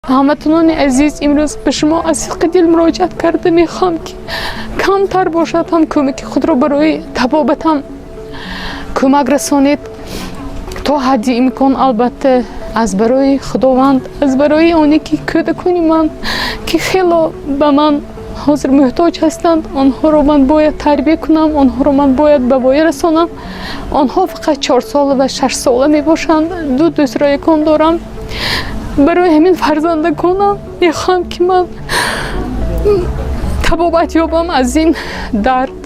Ҳамватанони азиз, имрӯз ба шумо аз сидқи дил муроҷиат карда мехоҳам, ки камтар бошад ҳам кӯмаки худро барои табобатам кӯмак расонед то ҳадди имкон. Албатта, аз барои Худованд, аз барои оне ки кӯдакони ман, ки хело ба ман ҳозир муҳтоҷ ҳастанд, онҳоро ман бояд тарбия кунам, онҳоро ман бояд ба воя расонам. Онҳо фақат 4-сола ва 6-сола мебошанд. Ду дӯстроякон дорам. Барои ҳамин фарзандаконам мехоҳам, ки ман табобат ёбам аз ин дард.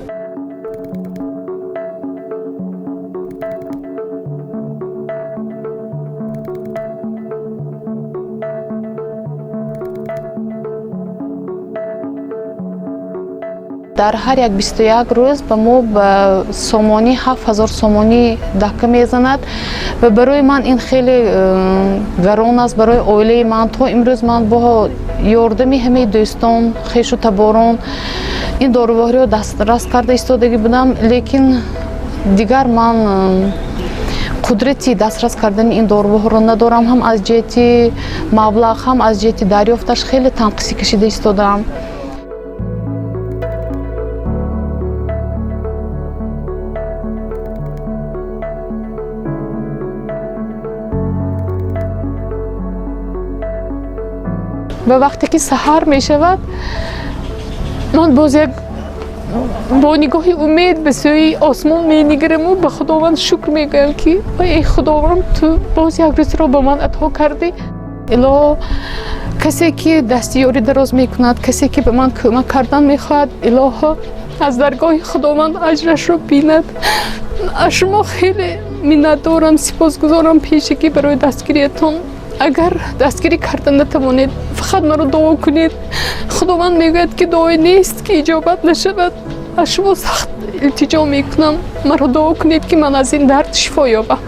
Дар ҳар як 21 рӯз ба мо ба сомонӣ 7000 сомонӣ дакка мезанад ва барои ман ин хеле гарон аст, барои оилаи ман. То имрӯз ман бо ёрдами ҳамаи дӯстон, хешу таборон ин дорувориро дастрас карда истодагӣ будам, лекин дигар ман қудрати дастрас кардани ин доруворро надорам. Ҳам аз ҷиҳати маблағ, ҳам аз ҷиҳати дарёфташ хеле танқисӣ кашида истодаам. Ва вақте ки саҳар мешавад, ман боз як бо нигоҳи умед ба сӯи осмон менигараму ба Худованд шукр мегӯям, ки эй Худованд, ту боз як рӯзро ба ман ато кардӣ. Илоҳо, касе ки дасти ёрӣ дароз мекунад, касе ки ба ман кӯмак кардан мехоҳад, илоҳо, аз даргоҳи Худованд аҷрашро бинад. Аз шумо хеле миннатдорам, сипосгузорам пешакӣ барои дастгириятон. Агар дастгирӣ карда натавонед, фақат маро дуо кунед. Худованд мегӯяд, ки дуое нест, ки иҷобат нашавад. Аз шумо сахт илтиҷо мекунам, маро дуо кунед, ки ман аз ин дард шифо ёбам.